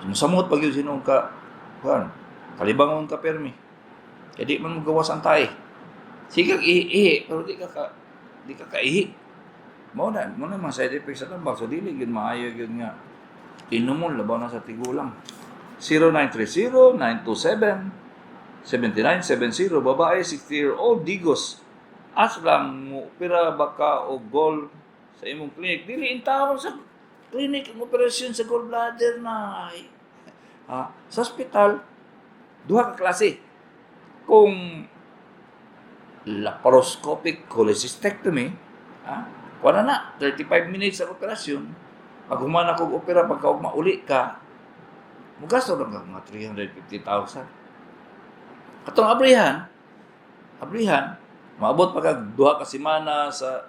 Samot pag yun sinong ka kuan, kalibangon ka permi. Kay di man mo gawas ang tae. Sige ihi, pero di ka kaihi. Mao na mga side effects sa tambal. So dili gyud maayo gyud nga inumon, labaw na sa tigulang. 0930 927 7970, babae, 60-year-old, Digos. Aslang, mo opera ba ka og gall sa imong clinic? Dili intawon sa clinic ang operasyon sa gallbladder na. Ay. Sa ospital, duha ka klase. Kung laparoscopic cholecystectomy, wala na, 35 minutes ang operasyon. Pag human ako og opera, pagka mauli ka, mugasto lang ka mga 350,000. Katong abrihan, abrihan, maabot pa kag 2 ka semana sa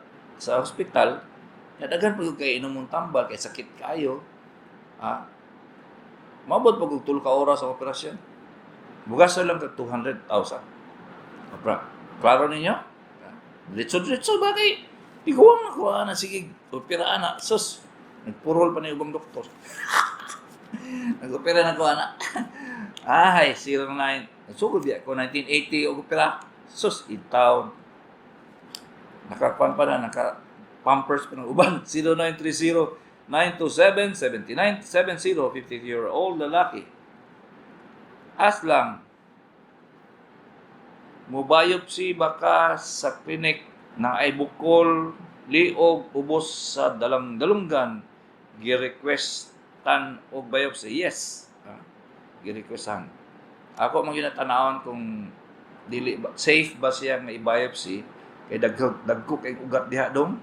ospital, ya daghan pa gyud kay inom mong tambal kay sakit kayo. Maabot pa kog 3 ka oras ang operasyon. Mugasto lang kag 200,000. Apra, klaro ninyo? Diretso-diretso ba kay iguang nakuha na, sige, opera na. Sus, nagpurol pa na yung ubang doktor. Nag-opera na ko ana. Ay, 09. Nagsugod biya ko 1980 og opera. Sus, itaw. Nakakuan pa na, naka Pampers pa ng uban. 0930 927 7970, 50-year-old lalaki. Aslang, mo biopsy ba ka sa clinic na ay bukol, liog, ubos sa dalang dalunggan, gi-requestan og biopsy? Yes. Gi-requestan. Ako man gyud tanawon kung dili ba, safe ba siya nga i-biopsy kay dagko dagko kay ugat diha dong.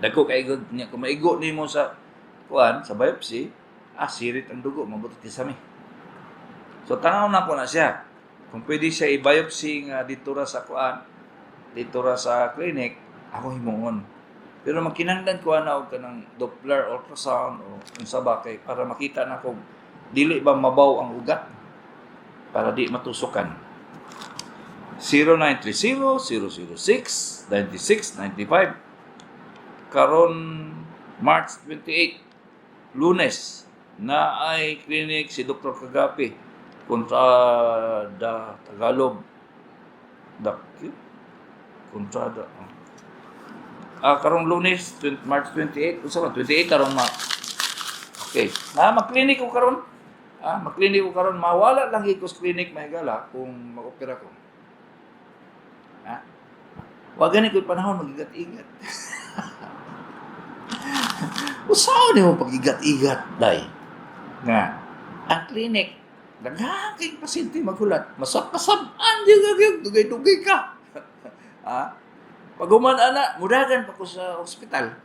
Dagko kay ugat niya, kung maigo nimo sa kuan sa biopsy, sirit ang dugo, mabuti kisami. So tanaw na ko na siya. Kung pwede siya i-biopsy nga dito ra sa kuan, dito ra sa clinic, ako himuon. Pero magkinahanglan ko ana og kanang Doppler ultrasound o unsa ba kay para makita na kung dili ba mabaw ang ugat para di matusukan. 0930 006 9695. Karon March 28, Lunes, na ay clinic si Dr. Kagapi kontra da Tagalog da kontra da karong Lunes 20, March 28. Unsa ba 28 karong ma? Okay na, mag-clinic ko karon, mag-clinic ko karon. Mawala lang ko sa clinic, mahigala, kung mag-opera ko. Wa gani ko'y panahon magigat-igat. Usaon nimo pag-igat-igat, day? Nga, ang clinic, daghan kay pasyente maghulat. Masab-masab-an di ka gyud, dugay-dugay ka. Pag human ana, mudagan pa ko sa ospital.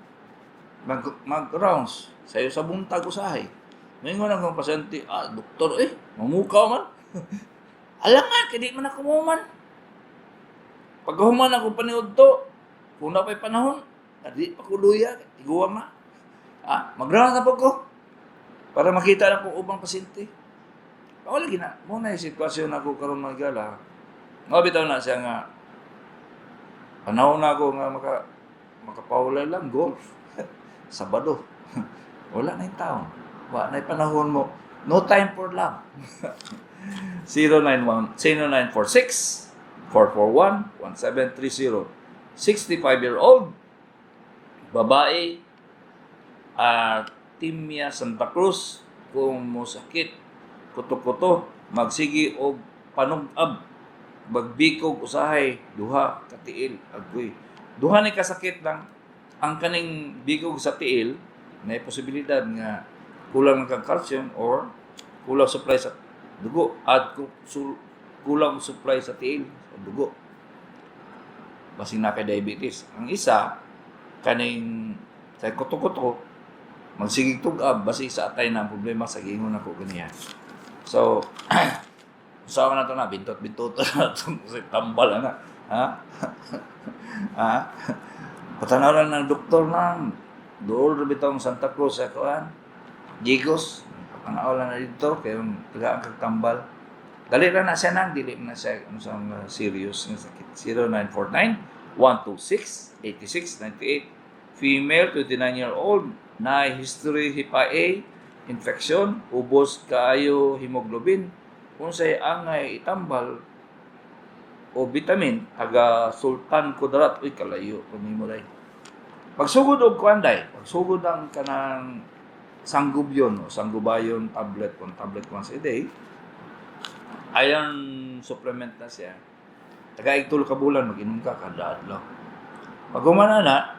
Mag rounds sayo sa buntag usahay. Moingon ang akong pasyente, "Ah, doktor eh, mamukaw man." Alangan, kay di man ako muman. Pag human ako paniudto, kung na pa'y panahon, di pa ko luya, tiguang na. Mag-round na po ko para makita na kung ubang pasyente. Wala gina. Mao na yung sitwasyon ako karon, mga gala. Mao bitaw na siya nga panahon na ako nga makapahulay lang golf. Sabado. Wala na yung taon. Wala na yung panahon mo. No time for love. 091 0946 441 1730. 65-year-old babae, Timia Santa Cruz, kung mosakit kuto-kuto, magsigi og panugab, magbikog usahay duha ka tiil, agoy. Duha ni kasakit lang ang kaning bikog sa tiil, may posibilidad nga kulang ng kag calcium or kulang supply sa dugo at kulang supply sa tiil sa dugo, basing na kay diabetes. Ang isa kaning sa kuto-kuto, magsigig tug-ab, basi sa atay na ang problema sa giingon ako ganiya. So usawa na to na bintot-bintot na to kasi tambal na, ha, ha. Patanaw lang ng doktor lang dool ra bitong Santa Cruz sa kuan Jigos. Patanaw lang na dito kay tagaan kag tambal, dali ra na siya nang dili na siya unsa nga serious nga sakit. 0949 126 8698. Female, 29-year-old, na history hepa A infection, ubos kaayo hemoglobin, unsay angay itambal o vitamin, taga Sultan Kudarat. Uy, kalayo pa nimo day. Pagsugod og kuan day, pagsugod ang kanang Sangubyon o Sangubayon tablet, one tablet once a day, iron supplement na siya, taga tulo ka bulan mag-inom ka kada adlaw. Pag humana na,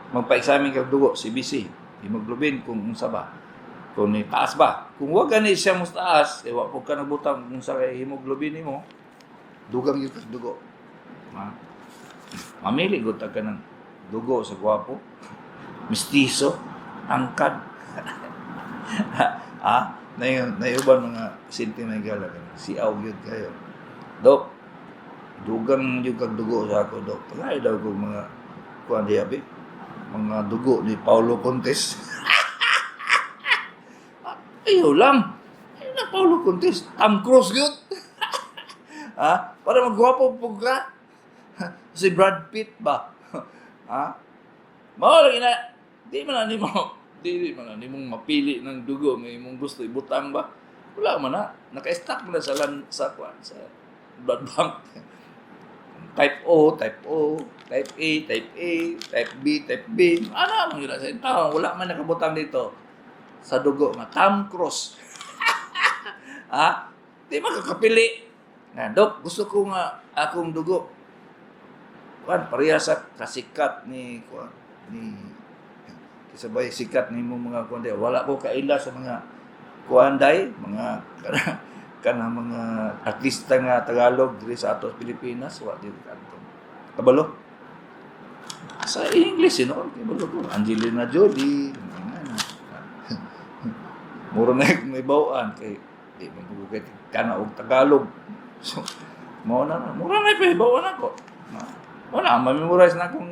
magpa-examine kag dugo, CBC, hemoglobin, kung unsa ba, kung ni taas ba. Kung wa gani siya mo taas, eh, wa po ka nagbutang kung sa kay hemoglobin nimo, dugang gyud kag dugo. Ha? Mamili gud ta ka ng dugo sa gwapo, mistiso, angkad. Ha? Nayuban mga pasyente may gala siaw gyud kayo. "Dok, dugang gyud kag dugo sa ako, dok." Tagay daw kog mga kuan diya bi. Mga dugo ni Paulo Contis. Ayaw lang. Ayaw na Paulo Contis. Tom Cruise gyud. Ha? Para magwapo po ka. Si Brad Pitt ba? Ha? Mao lagi na di man na nimong mapili ng dugo nga imong gusto ibutang ba? Wala man na. Naka-stock mo na sa lan, sa kuan, sa blood bank. Type O, type O, type A, type A, type B, type B. Ano man yun sa tao? Wala man nakabutang dito sa dugo nga Tom Cruise. Ha? Di man kakapili. Nga, "Dok, gusto ko nga akong dugo. Kuan, pareha sa kasikat ni kuan ni kasabay sikat ni mo mga kuan day." Wala ko kaila sa mga kuan day, mga kana mga artista nga Tagalog diri sa ato sa Pilipinas, wa diri kanto. Kabalo? Sa English, you know, kabalo ko. Angelina Jolie, mga na. Mura na yung may bawaan kay di man ko kay kana og Tagalog. So, mao na na. Mura na yung bawaan ako. Wala, ma-memorize na akong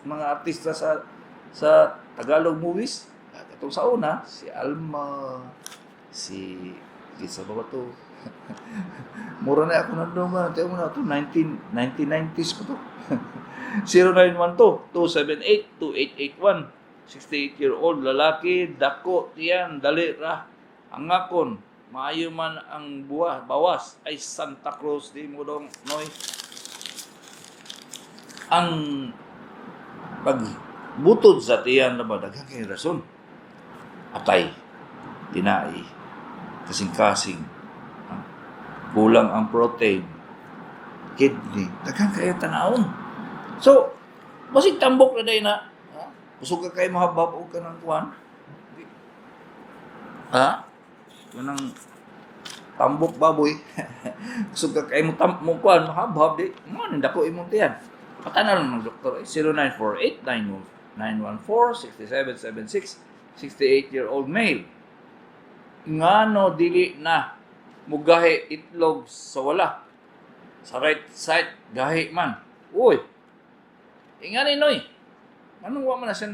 mga artista sa Tagalog movies. At itong sa una, si Alma, si kinsa ba ba to? Mura na ako nandungan. Tiyo mo na to, 19, 1990s pa to. 0912-278-2881. 68-year-old lalaki, dako, tiyan, dali ra. Ang akon, maayo man ang buwa, bawas, ay Santa Cruz, di mo dong, noy. Ang pagbutod sa tiyan na ba, daghan kay rason. Atay, tinai, kasing-kasing, ha? Kulang ang protein, kidney, daghan kayo tanawon. So, basig tambok na day na, ha? Busog ka kay mahabab og kanang kuan. Ha? Kanang tambok baboy. Busog ka kay mo tam mo kuan mahabhab di. Mo ni dako imong tiyan. Patanaw lang ng doktor eh, 0948 914 6776. 68-year-old male. Ngano dili na mugahi itlog sa wala? Sa right side gahi man. Uy. Ingani noy. Anong wa man na siya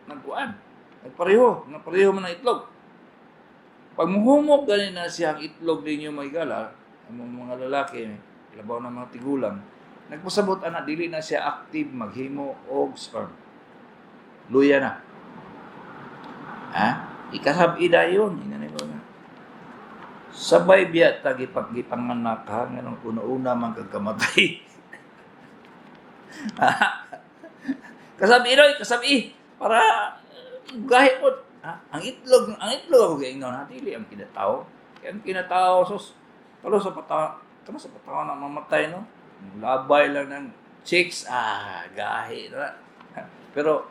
nagkuan? Nagpareho, nagpareho man ang itlog. Pag muhumok gani na siya ang itlog ninyo may gala, ang mga lalaki, Labaw na mga tigulang, nagpasabot ana, dili na siya active maghimo og sperm. Luya na. Ha? Ikasab-i dayon, ingani ko na. Sabay biya ta gipanganak ha, nganong una-una man kag kamatay. Kasab-i roy, kasab-i para gahi po. Ha? Ang itlog ako giingnon ha, dili ang kinatao. Kaya ang kinatao sus, kalo sa pataw na mamatay, no. Labay lang ng chicks, ah, gahi na. Pero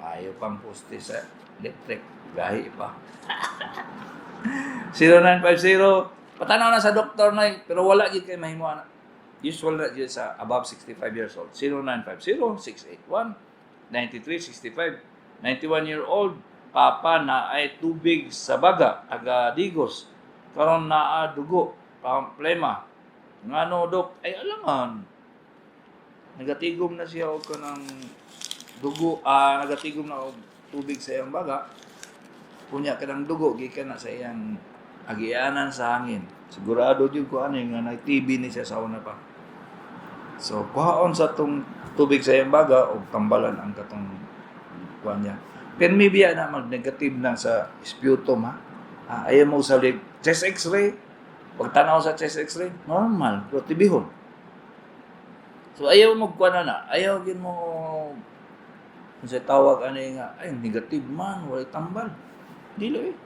maayo pang poste sa electric, gahi pa. 0950, patanaw na sa doktor na eh, pero wala gid kay mahimo ana. Usual na jud sa above 65 years old. 0950 681 9365. 91 year old papa na ay tubig sa baga, taga Digos, karon naa dugo, problema ngano, dok? Ay, alangan nagatigom na siya og kanang dugo, ah, nagatigom na og tubig sa iyang baga, unya kanang dugo gikan na sa iyang agianan sa hangin. Sigurado jud ko ani nga nag TB ni siya sa una pa. So kuhaon sa tong tubig sa iyang baga og tambalan ang katong kuan niya. Pero maybe na mag-negative na sa sputum ha. Ah, ayaw mo sa chest X-ray. Pagtanaw sa chest X-ray, normal, pero tibihon. So ayaw mo kuan na na, ayaw gin mo sa tawag ani nga ay negative man, walay tambal. Dili eh.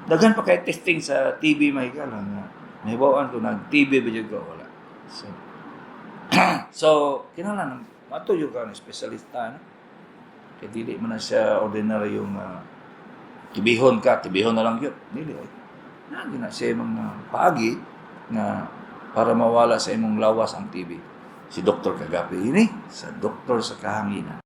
Daghan pa kay testing sa TB, may nga nahibaw-an ko nag TB ba jud ka, wala. So kinahanglan matuyo ka ng espesyalista, no? Kay dili man na siya ordinary yung tibihon ka, tibihon na lang yun. Dili ay. Naa na siya mga paagi nga para mawala sa imong lawas ang TB. Si Dr. Kagapi ini sa Doktor sa Kahanginan.